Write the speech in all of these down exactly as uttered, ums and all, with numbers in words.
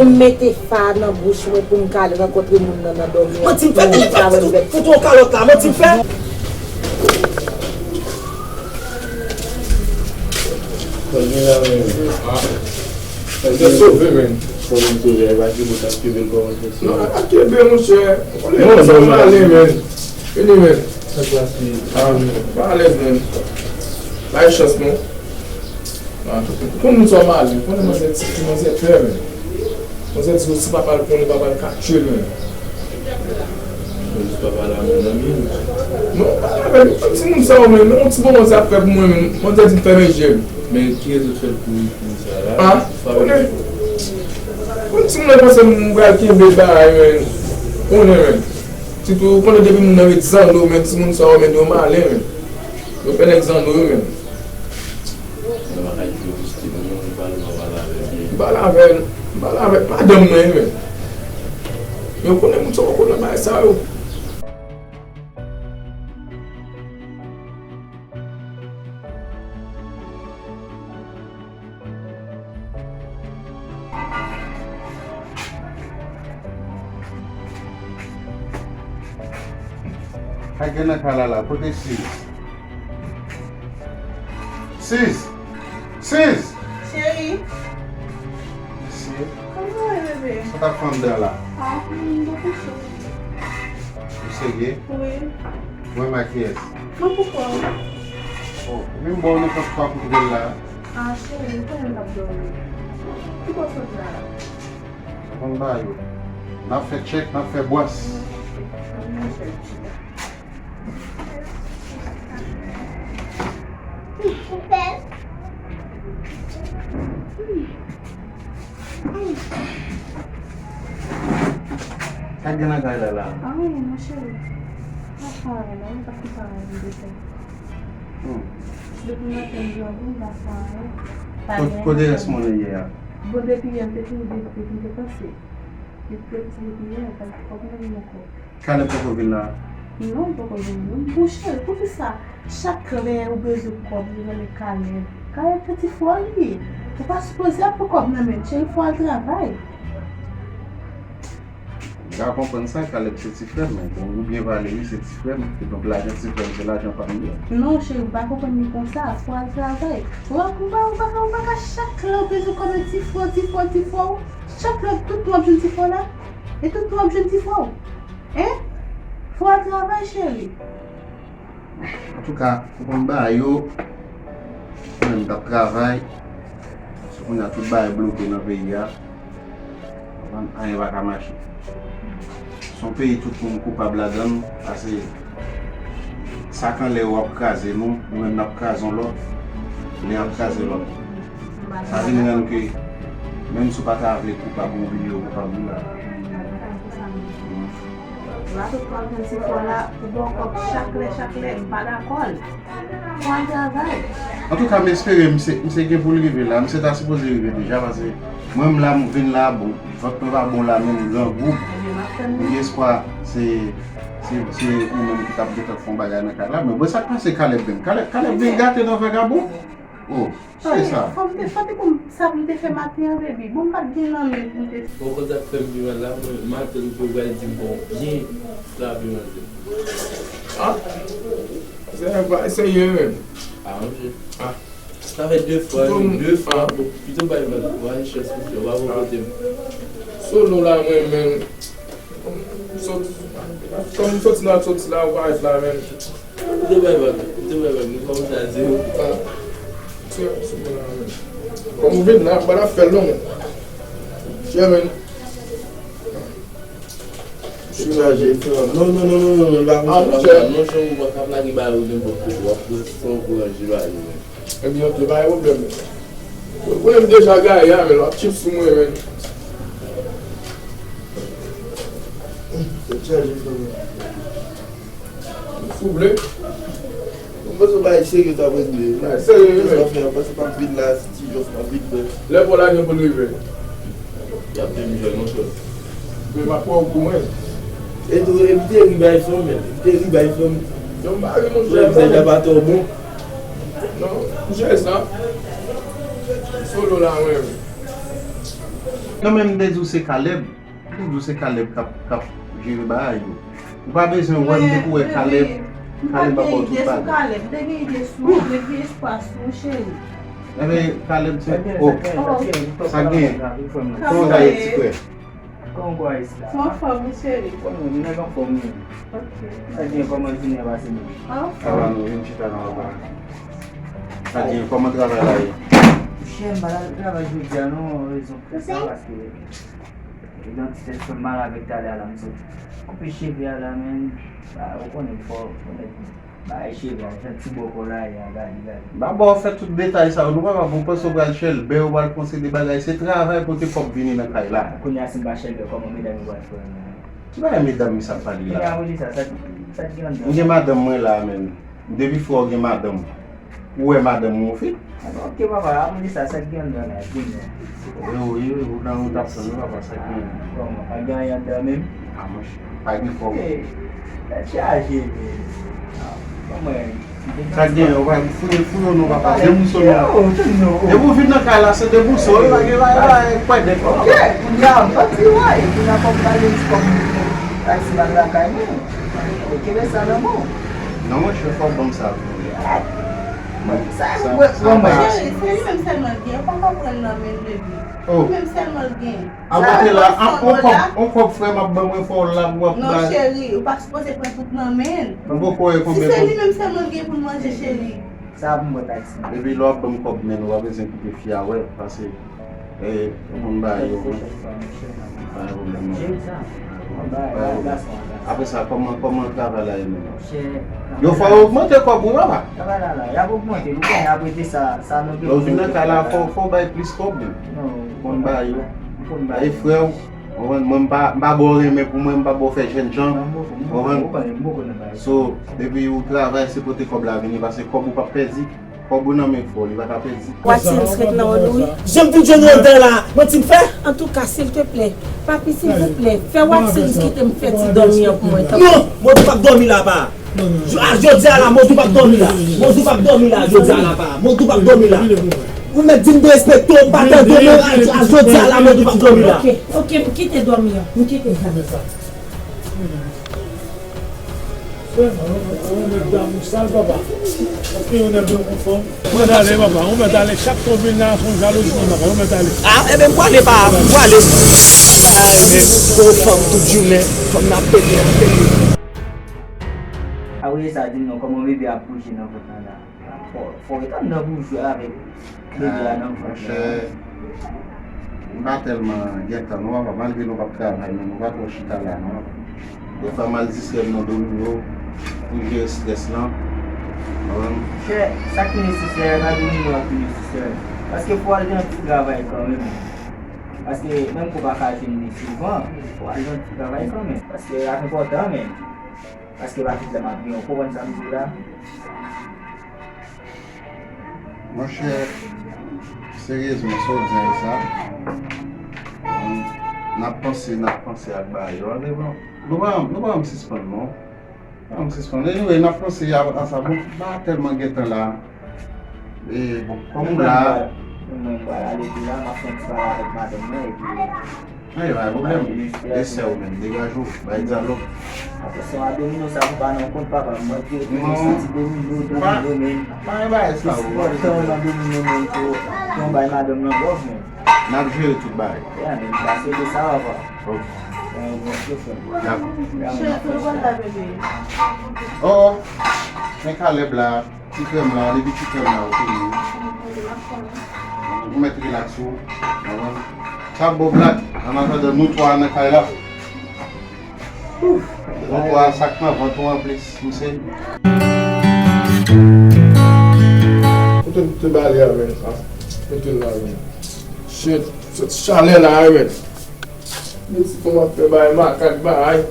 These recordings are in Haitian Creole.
M mete fa nan bouch mwen pou m ka al rankontre moun nan nan dòmi an. Manti m fè, manti m fè, fout, fout yon kalòt la, manti m fè. Sa gen la, men. Sa gen sove, men. Kòman sove, e pa kenbe, t ap kenbe l kòman sove. Non, a kenbe, monchè. Ou konnen sa m ale, men. Vini, men. Sa k pase? Ah, m pa alèz, men. Bay chans, non. Ah, ou konn moun sa w male, ou konnen manzè ti, manzè pè, men. Manzè di, si papa l konnen, papa l ka tye l, men. Mwen jis pa pale a moun nan, men. Non, pale avè l. Ti moun sa yo, men, yon ti bon manzè ap fè pou mwen, men. Manzè di m fèmen je m. Men ki rezon k fè l kouri, kouri sa la? Ah, konnen. Konnen ti moun nan panse m pral kenbe bagay, men. Konnen, men. Sitou, konnen depi moun nan ret zanno, men ti moun sa yo, men, yo malen, men. Yo fè nèg zanno yo, men. Nan bagay ki yo riske, men mwen, m pale, m pale avè l byen. M pale avè l, m pale avè l, madanm mwen, men. Yo konnen moun sa yo konnen bagay sa yo. Sa gen nan kay la la, kote Sis? Sis! Sis! Cheri. Mesye. Kòman w ye, bebe? Sa w t ap fè anndan la? Ah, m te kouche. Ou serye? Wi. Mwen, m ak kiyès? Mwen, poukò? Oh, epi m ba w nenpòt kwa pou w vin la. Ah, cheri, ou konnen m t ap dòmi. Poukò w sot la? Sa konn ba yo. N ap fè tchèk, n ap fè bwas. Ann, monchè, chita. Sa k gen nan kay la la? Anyen, mon cheri. Pa fè anyen non, m pa konn sa anyen m te fè. Hmm. Depi maten m rive, m pa fè anyen. Pa gen anyen. Kote rès monnen yè a? Bon, depi yè, m te fini depi m te panse. Li te piti depi yè, pa gen kòb nan men m ankò. Caleb poko vin la? Non, li poko vin non. Monchè, poukisa chak lè ou bezwen kòb, ou rele Caleb? Caleb se ti frè w li ye. Ou pa sipoze ap pran kòb nan men l, cheri, fò w al travay. M ka konprann sa, Caleb se ti frè m, men bon, ou byen pale, wi, se ti frè m. Kidonk, lajan ti frè m, se lajan pa m ye. Non, cheri, ou pa konprann li konsa, fò w al travay. Ou pa, ou pa, ou pa ka, ou pa ka chak lè ou bezwen kòb nan ti frè w, ti frè w, ti frè w. Chak lè, tout tan w ap jwenn ti frè w la. E tout tan w ap jwenn ti frè w. Hein? Fò w al travay, cheri. Antouka, ou konn bagay yo, mwen menm m t ap travay, se kounye a tout bagay bloke nan peyi a. Konprann? Anyen pa ka mache. Se yon peyi tout moun koupab ladan l, paske sak anlè yo ap kraze nou, nou menm n ap kraze yon lòt, lè y ap kraze lòt. Sa vin rann ke, menm si w pa ta vle koupab, ou bliye w koupab wi la. Ou la tout pran ti fò la, pou ba w kòb chak lè, chak lè, m pa dakò l. Fò al travay. Antouka, m espere misye, misye gen pou l rive la. Misye ta sipoze rive deja, paske mwen menm la, m vin la, bon, vant mwen pa bon la menm, grangou. M gen espwa se, se, se ou menm ki t ap gentan fè yon bagay nan kay la. Men bon, sa k pase Caleb menm? Caleb, Caleb vin gate nan vagabon? Oh, sa e sa? Cheri, fò m te, fò te konn sa pou m te fè maten an, baby. Bon, m pa t gen nan men pou m te. Bon, konn sa k fè m pi mal la, mwen, m atann ke w pral di m bon, byen frape manzè. Ah? Se pa serye menm. Ah, monchè. Ah. Sa fè de fwa, de fwa, bon, pito bay vag, bay chans, monchè, w pa bon kote m. Solo la, mwen menm. Sot, kòm m soti la, soti la, ou parèt la menm. Ou te bay vag, ou te bay vag, nou kòmanse a zewo. Ah. Se, se bon la menm. Kòm ou vin la, m pa t ap fè l non, men. Chè, men. Soulaje, frè. Non, non, non, non, non, non, pa konsa, non, chè, ou pa ka plage ba yo nenpòt kote. W ap pran san w pou ranje ba yo, men. Ebyen, ok, pa gen pwoblèm. Ou konnen m deja gaye a, men w ap tchip sou mwen, men. Tèt chaje, frè mwen. Si w vle. Mwen panse w bagay serye w t ap regle. Bagay serye, wi, men. Sa fè, mwen panse m ap vin la, si ti jòf m ap vin, men. Lè pa w la gen pou l rive. Y ap vin jwenn, monchè. Men m ap pran w pou mwen. E tou, e m te ri bay fanm, men. M te ri bay fanm. Non, m pa ri, monchè. Mwen, m deja pa twò bon. Non, monchè, sa. Solo la, mwen. Non, men m te di w se Caleb. M te di w se Caleb k ap, k ap jere bagay yo. Ou pa bezwen wè, m te pou wè Caleb. Caleb ap ba w tout bagay. Caleb, m te gen ide sou, m te gen espwa sou, cheri. Enben, Caleb se, oh, sa gen? Kòman w ta ye, ti frè? Kòman w ye, sista? Mwen anfòm, wi, cheri. Bon, mwen nèg anfòm, wi. Sa gen, kòman jounen an pase menm? Sa va, nou vin chita nan papa. Sa gen, kòman travay la ye? Monchè, m pa t al travay jodi a non, rezon pou sa, paske gen yon ti tèt fè m mal avèk talè a la, m sot koupe cheve a la, men, ah, ou konnen, fò, fò nèg bagay cheve a, jan ti bòkò la ye a, gade, gade. M pa ba w fè tout detay sa yo, nou pa, pa bon, panse w pral chèlbè, ou pral panse de bagay, se travay pote kòb vini nan kay la. Kounye a, si m pa chèlbè, kòman medam yo pral fè menm? Ki bagay medam yo sa ap pale la? Kounye a, ou di sa, sa, sa ki anndan? M gen madanm mwen la, menm. M te pi fè w gen madanm. Ou wè madanm ou, fi? Ah, ok, papa, apre de sa, sa k gen anndan la, di m non. Yo, yo, yo, nan ou t ap tann, papa, sa k gen anndan. Kòman, pa gen anyen anndan menm? Ah, monchè, pa gen kòb. Eh, tèt chaje, men. Ah, kòman? Sa k gen, yo pa fouye, fouye w non, papa, debouse w non. Depi w vin nan kay la, se debouse w, yo pa gen, pa gen, pa gen, kwè dèk. Ok, kounye a, m santi, wi, kounye a, kòm pale, kòm taksiman lakay mwen. Yo kenbe sa nan men w. Non, monchè, fò w ban m sa pou mwen. Sa, sa, mwen, sa mwen, pa mwen. Cheri, se li menm sèlman l gen. Ou pa konprann nan men l, baby. Oh. Li menm sèlman l gen. A kote la, an, on kòb, on kòb frè m ap ban mwen, fò w la pou w ap ba. Non, cheri, ou pa sipoze pran tout nan men l. Mwen poko wè konbyen kòb. Si se li menm sèlman l gen pou l manje, cheri. Sa ap mwen taksi. Epi lè w ap ban m kòb, men ou pa bezwen kite fi a wè, pase, eh, ou konn bagay yo, wi. Pa gen pwoblèm, non. Pa gen pwoblèm. Apre sa, kòman, kòman travay la ye menm? Yo fè yo ogmante kòb wi, papa. Travay la la, y ap ogmante l, ou konnen apre de sa, sa nou gen. Lè w vin nan kay la, fò, fò w bay plis kòb, men. Non, ou konn bagay yo. Ou konn bagay. Bay frè w. Konprann? Mwen, m pa, m pa ba w renmen pou mwen, m pa ba w fè jènjan. Konprann? So, depi ou travay, se pote kòb la vini, pase kòb ou p ap pèdi. Kòb ou nan men frè w, li pa ka pèdi. Watkins ret nan wòl ou, wi. Jan m vin jwenn Rodè la, manti m fè? Antouka, silteplè, papi, silvouplè, fè Watkins kite m fè ti dòmi an pou mwen, tanpri. Non, Modou p ap dòmi la, pa. A jodi a la, Modou p ap dòmi la. Modou p ap dòmi la, jodi a la, pa. Modou p ap dòmi la. Ou mèt di m derespekte w, pa tande w, men a jodi a la, Modou p ap dòmi la. Ok, ok, m kite dòmi an, m kite sa. Yon nèg damou sal, papa. Paske yon nèg byen konfòm. Ou mèt ale, papa. Ou mèt ale. Chak fwa w vin la, se yon jalouzi, papa. Ou mèt ale. Ah, enben, m prale, pa, m prale. Gwo fanm tout jounen, fanm nan ap pete, ap pete. Apre sa, di m non, kòman bebe ap bouje nan vant lan la? Fò, fò w ret anndan pou w jwe avèk bebe a nan vant lan. Ah, monchè, m pa tèlman gen tan non, papa, malgre nou p ap travay, men nou pa twò chita la non, papa. Defwa m al distrè m nan domino pou jere estrès lan. Konprann? Monchè, sa ki nesesè, nan domino a ki nesesè. Paske fò w al gen yon ti travay kanmenm. Paske menm ke w pa ka jwenn li souvan, fò w al gen yon ti travay kanmenm. Paske l ap enpòtan, men. Paske pa tout lè m ap gen, ou konprann sa m di w la? Monchè, seryezman, sa w di a e sa. N ap panse, n ap panse ak bagay yo. Ale, bon, nou pa, nou pa janm sispann, non. Nou pa janm sispann. Anyway, n ap panse a, a sa. Bon, m pa tèlman gen tan la. E, bon, kòm ou la. Mwen, mwen, mwen pral ale tou la, m ap fè yon ti pale avèk madanm mwen, epi Ay, pa gen pwoblèm. E sè w menm, degaje w, bay dyalòg. Atansyon a domino sa, pou pa nan kont papa, mwen ki retounen soti domino, domino, men. Pa gen bagay sa, ou. Sipòte w nan domino, men, pou, pou yon bay madanm nan bòf, men. N ap jere tout bagay. Ya, men, m pa swete sa, papa. Ok. Dakò. Cheri, tou l konn la, bebe. Oh, men Caleb la. Ti frè m la, depi ti frè m la, ou konnen. Ou mèt rilaks ou, konprann? Sa ap bon Black, an atandan nou twa nan kay la. Ouf, nou twa sa k nan vant ou anplis, misye. Kote m te bale a, men, sa? Kote l la, men? Shit, se chalè la, men. Men si kòman fè bay makak bay.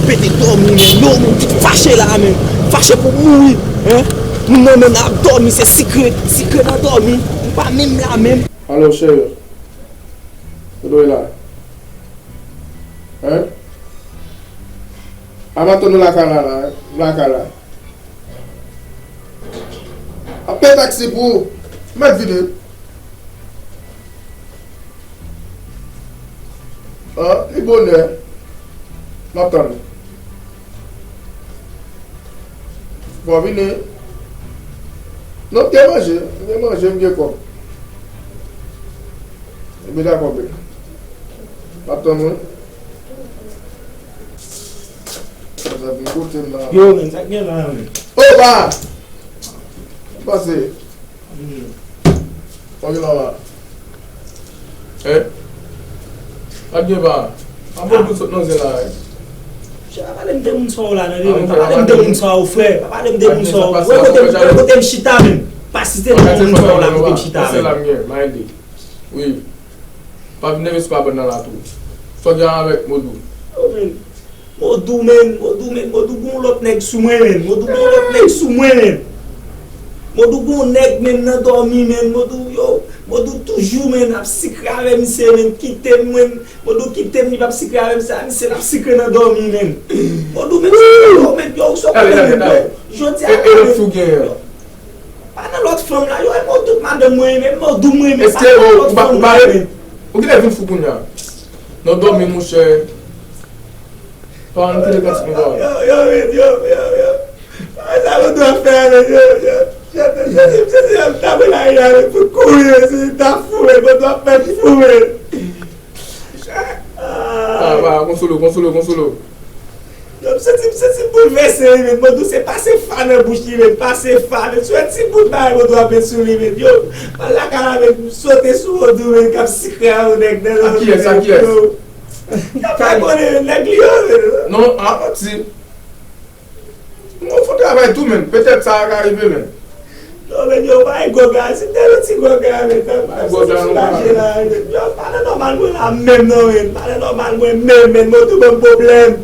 Pete dòmi, men. Yo, moun ki fache la, men. Fache pou mouri, hein? Moun nan menm ap dòmi, se sikre, sikre nan dòmi. M pa menm la menm. Alo, cheri. Kote w ye la? Hein? A m ap tann ou lakay la, la, hein? M lakay la. Ap peye taksi pou ou. M mèt vini. Ah, li bonè. M ap tann ou. Bon, vini. Non, m gen manje. M gen manje, m gen kòb. Ebyen, dakò, bebe. M ap tann ou. Sa vin kote m la. Yo, men, sa k gen la, men? Opa! Pase. Hmm. Sa k gen la, la? Eh? Sa k gen, pa? An bon, tout sot nan zen la, eh? Chè, pa pale m de moun sa w la, non, pa pale m de moun sa w, frè. Pa pale m de moun sa w. Wè kote m, wè kote m chita, menm. Pa site non moun sa w la, kote m chita, menm. Wi. Pa vin leve sou kabann nan la tou. Sa w gen avèk Modou? Yo, men. Modou, men. Modou, men. Modou gon lòt nèg sou mwen, men. Modou gon lòt nèg sou mwen, men. Modou gon nèg, men, nan dòmi, men. Modou, yo. Modou toujou, men, ap sikre avè misye, men. Kite m, men. Modou kite m, li p ap sikre avè misye. Misye, l ap sikre nan dòmi, men. Modou, men, yo, men, yo, sa w konnen, men, yo. Jodi a, e, e lòt fi w genyen an? Pa nan lòt fanm la, yo, e Modou madanm mwen, men Modou mwen, men pa nan lòt fanm la, men. Ou genlè vin fou kounye a. Nan dòmi, monchè. Pa ann kite kans konsa. Yo, yo, yo, yo, yo, yo. Sa Modou ap fè a, men, yo, yo. Jodi, jodi, jodi, m ta pran lari a, men, pou kouri, men, si m ta fou, men, Modou ap fè m fou, men. Ah, va, konsole w, konsole w, konsole w. Yo, m santi, m santi m boulvèse, wi, men. Modou, se pase fa nan bouch li, men. Pase fa, men. Sou yon ti bout bagay Modou ap met sou li, men. Yo, m al lakay la, men, m sote sou Modou, men, k ap sikre a yon nèg nan. A kiyès, a kiyès? Yo. Y ap fè konnen, men, nèg li yo, men. Non, a, manti. Mwen fè travay tou, men. Petèt sa a ka rive, men. Non, men, yo, bay gòg la. Si m te yon ti gòg la, men, m ap soulaje la, men. Yo, pa nan nòmal mwen la menm, non, men. Pa nan nòmal mwen menm, men. Modou ban m pwoblèm.